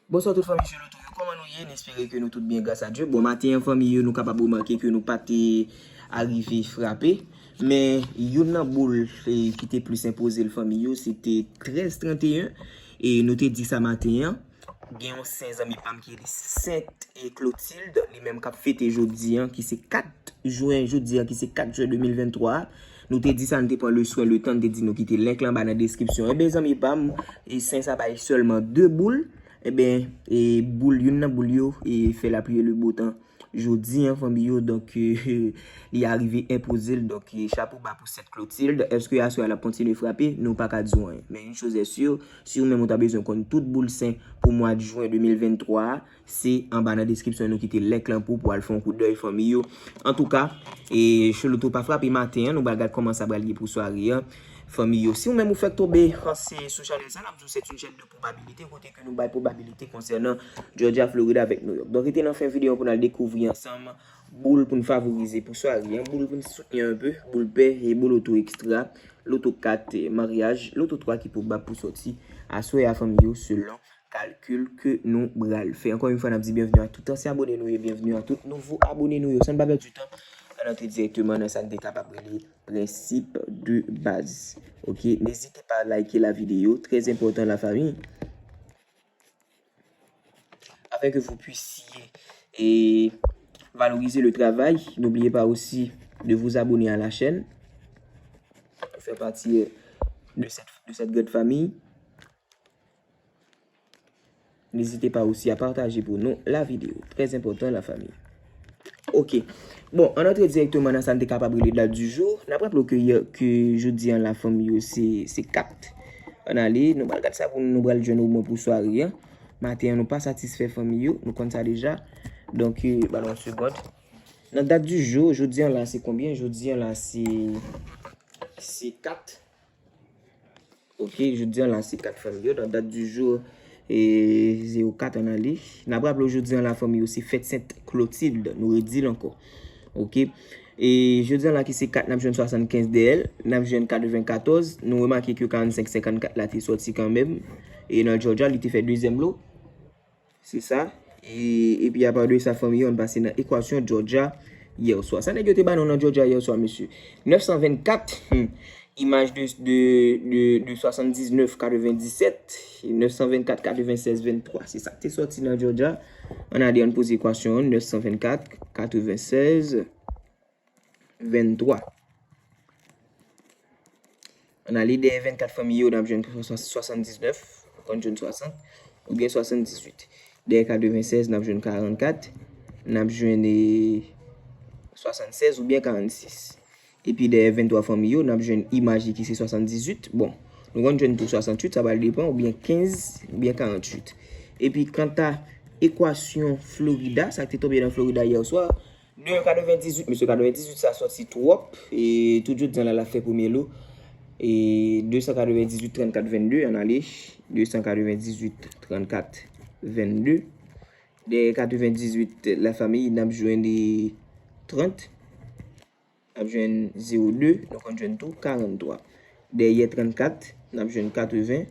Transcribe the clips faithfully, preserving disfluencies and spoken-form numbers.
Bonswa tout fanmi Choloto yo, kòman nou ye? N espere ke nou tout byen gras a Dye. Bon, maten an fanmi yo, nou kapab remake ke nou pa te arive frape. Men youn nan boul eh, ki te plis enpoze l fanmi yo, se te trèz trannteyen. E nou te di sa maten an. Gen yon sen zanmi pa m ki rele Sent e Clotilde, li menm k ap fete jodi an, ki se kat jen, jodi an, ki se kat jen de mil venntwa a. Nou te di sa, nou te pran le swen, le tan, nou te di nou kite link lan anba nan deskripsyon. Enben, zanmi pa m, e sen sa bay sèlman de boul. Enben, e boul, youn nan boul yo, e fè lapli e le bo tan. Jodi an, fanmi yo, donk, eh, li arive enpoze l. Donk, eh, chapo ba pou Sent Clotilde. Èske aswè a l ap kontinye frape? Nou pa ka di w anyen. Men, une chose est sûre, si ou menm ou ta bezwen konn tout boul sen pou mwa de jen de mil venntwa a, se anba nan deskripsyon nou kite link lan pou, pou al fè yon koudèy, fanmi yo. Antouka, e Choloto pa frape maten an, nou pral gad kòman sa pral ye pou sware an. Fanmi yo, si ou menm ou fèk tonbe ranse sou chanèl sa, n ap di w se yon chèn de pwobabilite, kote ke nou bay pwobabilite konsènan Georgia, Florida avèk New York. Donk, rete nan fen videyo an pou n al dekouvri ansanm boul pou n favorize pou sware an, boul pou n soutni anpe, boul pè e boul oto ekstra, loto kat, maryaj, loto twa ki pwobab pou sòti aswè a fanmi yo selon kalkil ke nou pral fè. Ankò yon fwa, n ap di byenvni a tout ansyen abone nou yo, byenvni a tout nouvo abone nou yo. San n pa pèdi tan, ann antre dirèkteman nan sa n te kapab rele prensip de baz. Ok, n'hésitez pas à liker la vidéo, très important la famille. Afin que vous puissiez et valoriser le travail, n'oubliez pas aussi de vous abonner à la chaîne, faire partie de cette, de cette grande famille. N'hésitez pas aussi à partager pour nous la vidéo. Très important, la famille. Ok. Bon, ann antre dirèkteman nan sa n te kapab rele dat di jou. N ap raple w ke, yè- ke jodi an la fanmi yo se, se kat. Ann ale, nou pral gad sa pou nou, nou pral jwenn omwen pou sware an. Maten an, nou pa satisfè fanmi yo, nou konn sa deja. Donk, eh, ba nou yon segond. Nan dat di jou, jodi an la se konbyen? Jodi an la se, se kat. Ok, jodi an la se kat fanmi yo, nan dat di jou, e, zewo kat ann ale. N ap raple w jodi an la fanmi yo se fèt Sent Clotilde, nou redi l ankò. Ok. E jodi an la ki se kat, n ap jwenn swasannkenz dèyè l, n ap jwenn katrevenkatòz. Nou remake ke karannsenk senkannkat la te sòti kanmenm. E nan Georgia, li te fè dezyèm lo. Se sa. E, epi apa de sa, fanmi yo, ann pase nan ekwasyon Georgia yè swa. Sa nèg yo te ba nou nan Georgia yè swa, mesye? Nèf san vennkat, hmm, imaj de, de, de, de swasanndiznèf katrevendisèt, nèf san vennkat katrevensèz venntwa. Se sa k te sòti nan Georgia. Ann ale, ann poze ekwasyon an, nèf san vennkat katrevensèz venntwa. Ann ale dèyè vennkat fanmi yo, n ap jwenn swasanndiznèf, nou konn jwenn swasant, oubyen swasanndizuit. Dèyè katrevensèz, n ap jwenn karannkat, n ap jwenn, eh, swasannsèz oubyen karannsis. Epi dèyè venntwa fanmi yo, n ap jwenn imaj li ki se swasanndizuit. Bon, nou konn jwenn tou swasantuit, sa pral depann, oubyen kenz, oubyen karanntuit. Epi kanta ekwasyon Florida, sa k te tonbe nan Florida yè swa, de katrevendizwit, mesye, katrevendizwit sa sòti twòp. E tout jodi an la, l ap fè premye lo. E de san katrevendizwit trannkat vennde, ann ale. De san katrevendizwit trannkat vennde. Dèyè katrevendizwit, lafanmi, n ap jwenn trant. N ap jwenn zewo de, nou konn jwenn tou karanntwa. Dèyè trannkat, n ap jwenn katreven,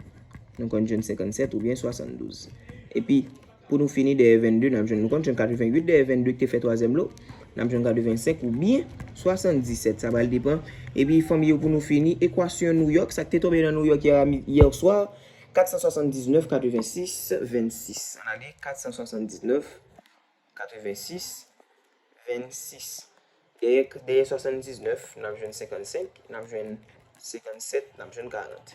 nou konn jwenn senkannsèt oubyen swasanndouz. Epi, pou nou fini, dèyè vennde, n ap jwenn, nou konn jwenn katrevenwit dèyè vennde ki te fè twazyèm lo, n ap jwenn katrevensenk oubyen swasanndisèt, sa pral depann. Epi, fanmi yo, pou nou fini, ekwasyon New York, sa k te tonbe nan New York yè, yè swa, kat san swasanndiznèf, katrevensis, vennsis. Ann ale, kat san swasanndiznèf, katrevensis, vennsis. Dèyè, dèyè swasanndiznèf, n ap jwenn senkannsenk, n ap jwenn senkannsèt, n ap jwenn karant.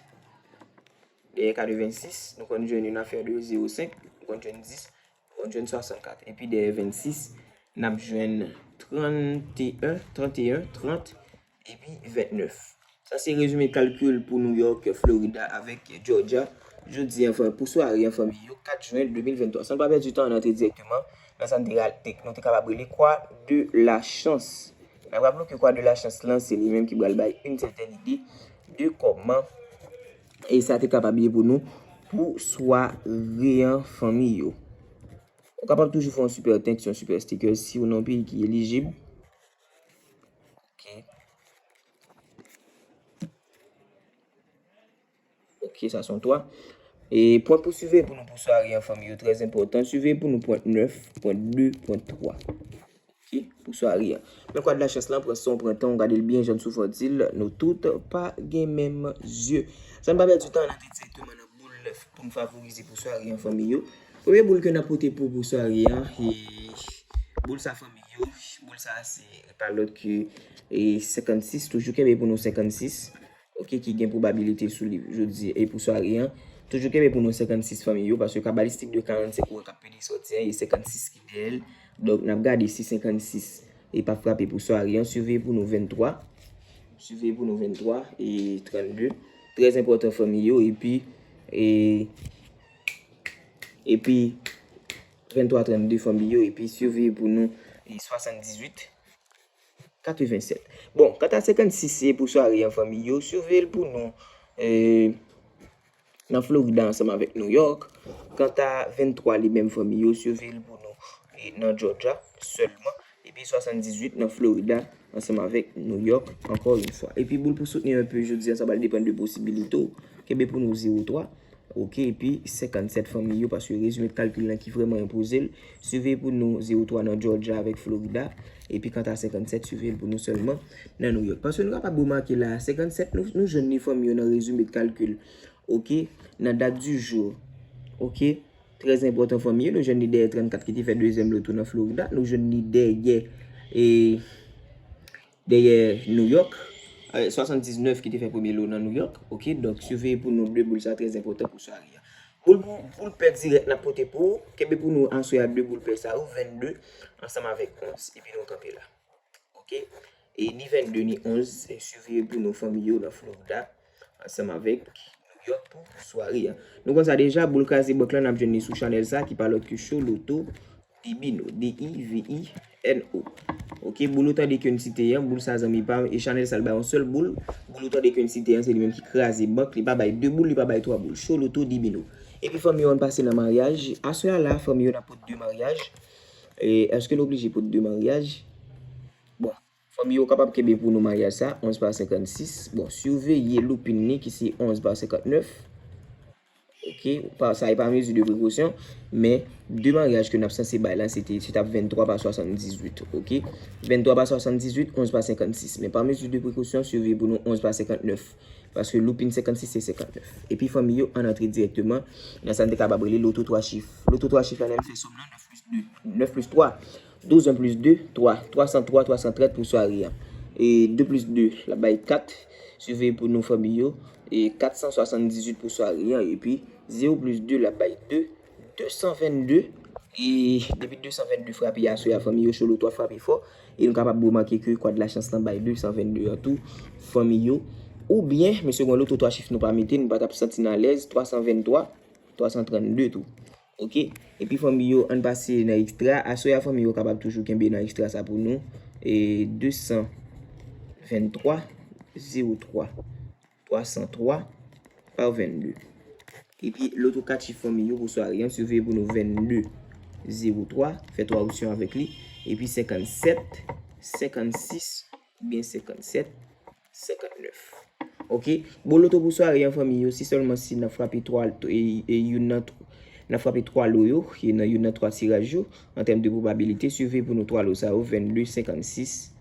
Dèyè katrevensis, nou konn jwenn yon afè de zewo senk, nou konn jwenn dis, nou konn jwenn swasannkat. Epi dèyè vennsis, n ap jwenn tranteyen, tranteyen, trant, epi ventnèf. Sa se rezime kalkil pou New York, Florida avèk Georgia. Jodi an, fanmi, pou sware an, fanmi yo, kat jen de mil venntwa. San n pa pèdi tan, ann antre dirèkteman nan sa n te, te, nou te kapab rele kwa de la chans. N ap raple w ke kwa de la chans lan, se li menm ki pral bay yon sètèn ide de kòman e sa te kapab ye pou nou pou sware an, fanmi yo. Ou kapab toujou fè yon super thanks, yon super sticker si w nan yon peyi ki elijib. Ok. Ok, sa se yon twa. E pwen pou siveye pou nou pou sware an, fanmi yo, trè enpòtan. Siveye pou nou pwen nèf, pwen de, pwen twa. Ok, pou sware an. Men kwa de lachans lan, pran san w, pran tan w, gade l byen jan n sou fò di l, nou tout pa gen menm zye. San n pa pèdi tan, n antre dirèkteman nan boul pou n favorize pou sware an, fanmi yo. Premye boul ke n ap pote pou, pou sware an, e boul sa, fanmi yo, boul sa se pa lòt ke e senkannsis, toujou kenbe pou nou senkannsis. Ok, ki gen pwobabilite sou li jodi e pou sware an. Toujou kenbe pou nou senkannsis, fanmi yo, paske kabalistik de karannsenk ou wè k ap pede sòti an, e senkannsis ki dèyè l. Donk, n ap gade si senkannsis e pa frape pou sware an. Siveye pou nou venntwa. Siveye pou nou venntwa e trannde. Trè enpòtan, fanmi yo. Epi, e, epi, venntwa, trannde, fanmi yo. Epi, siveye pou nou e swasanndizuit. Katrevensèt. Bon, kanta senkannsis se pou sware an, fanmi yo, siveye l pou nou e nan Florida ansanm avèk New York. Kanta venntwa li menm, fanmi yo, siveye l pou nou e nan Georgia sèlman. Epi swasanndizuit nan Florida ansanm avèk New York, ankò yon fwa. Epi boul pou soutni an enpe jodi an, sa pral depann de posibilite w. Kenbe pou nou zewo twa. Ok, epi senkannsèt, fanmi yo, paske rezime kalkil lan ki vrèman enpoze l. Siveye pou nou zewo twa nan Georgia avèk Florida. Epi kanta senkannsèt, siveye l pou nou sèlman nan New York. Paske nou kapab remake la, senkannsèt, nou, nou jwenn li, fanmi yo, nan rezime kalkil. Ok, nan dat di jou. Ok, trè enpòtan, fanmi yo, nou jwenn li dèyè trannkat ki te fè dezyèm loto nan Florida. Nou jwenn li dèyè, e, dèyè New York, e, swasanndiznèf ki te fè premye lo nan New York. Ok, donk siveye pou nou de boul sa, trè enpòtan pou sware an. Boul pou, boul pè dirèk n ap pote pou ou. Kenbe pou nou aswè a de boul pè sa yo, vennde ansanm avèk onz. Epi nou kanpe la. Ok? E ni vennde ni onz, e siveye pou nou, fanmi yo, nan Florida ansanm avèk New York pou sware an. Nou konn sa deja, boul kraze bank lan, n ap jwenn li sou chanèl sa ki pa lòt ke Show Loto Divino, D I V I N O. Ok, boul ou tande ke n site an, boul sa, zanmi pa m, e chanèl sa l bay yon sèl boul. Boul ou tande ke n site an, se li menm ki kraze bank, li pa bay de boul, li pa bay twa boul. Show Loto Divino. Epi, fanmi yo, ann pase nan maryaj. Aswè a la, fanmi yo, n ap pote de maryaj. E èske n oblije pote de maryaj? Bon, fanmi yo, kapab kenbe pou nou maryaj sa, onz pa senkannsis. Bon, siveye loupin li ki se onz pa senkannèf. Ok, pa, sa e pa mezi de prekosyon, men de maryaj ke n ap sanse bay la, se te, se t ap venntwa pa swasanndizuit, ok? Venntwa pa swasanndizuit, onz pa senkannsis. Men pa mezi de prekosyon, siveye pou nou onz pa senkannèf. Paske loupin senkannsis se senkannèf. Epi fanmi yo, ann antre dirèkteman nan sa n te kapab rele loto twa chif. Loto twa chif la, lè n fè sòm nan, nèf plis de, nèf plis twa, douz, en plis de, twa, twa san twa, twa san trant pou sware an. E de plis de, l ap bay kat, siveye pou nou, fanmi yo, e kat san swasanndizuit pou sware an, epi zewo plis de, l ap bay de, de san vennde. E depi de san vennde frape aswè a, fanmi yo, Show Loto ap frape fò. E nou kapab remake ke kwa de lachans lan bay de san vennde an tou, fanmi yo. Oubyen, mesye, gen loto twa chif nou pa mete, nou pa t ap santi n alèz, twa san venntwa, twa san trannde tou. Ok? Epi fanmi yo, ann pase nan ekstra. Aswè a, fanmi yo, kapab toujou kenbe nan ekstra sa pou nou. E de san venntwa, zewo twa, twa san twa pa vennde. Epi loto kat chif, fanmi yo, pou sware an, siveye pou nou vennde zewo twa, fè twa opsyon avèk li. Epi senkannsèt, senkannsis, oubyen senkannsèt, senkannèf. Ok? Bon, loto pou sware an, fanmi yo, si sèlman si n ap frape twa, e, e youn nan tw-, n ap frape twa lo yo, e nan youn nan twa tiraj yo, an tèm de pwobabilite, siveye pou nou twa lo sa yo, vennde, senkannsis,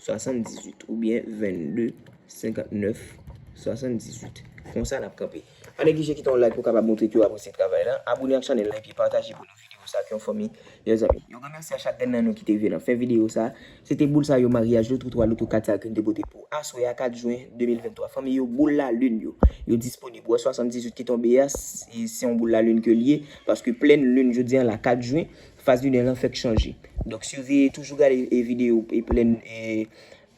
swasanndizuit, oubyen vennde, senkannèf, swasanndizuit. Konsa n ap kanpe. Pa neglije kite yon like pou w kapab montre ke w apresye travay la. Abone ak chanèl la epi pataje pou nou videyo sa ak yon fanmi, yon zanmi. Yon gran mèsi a chak grenn nan nou ki te rive nan fen videyo sa. Se te boul sa yo, maryaj, loto twa, loto kat sa ke n te pote pou aswè a, kat jen de mil venntwa. Fanmi yo, boul lalin yo, yo disponib. Ou wè swasanndizuit ki tonbe a, se, se yon boul lalin ke l ye, paske plèn lin jodi an la, kat jen, faz linè lan fèk chanje. Donk, siveye, toujou gade, e, videyo, e, plèn, e,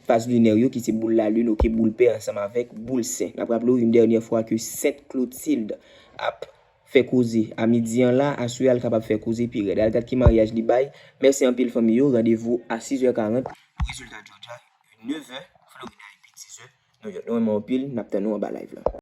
faz linè yo, ki se boul lalin, ok, boul pè ansanm avèk boul sen. N ap raple w yon dènyè fwa ke Sent Klotilde ap fè koze a midi an la, aswè a l kapab fè koze pi rèd. Al gad ki maryaj li bay. Mèsi anpil, fanmi yo. Randevou a sis è karant pou rezilta Georgia, e nevè Florida epi diz è New York. Nou renmen w anpil, n ap tann nou anba live la.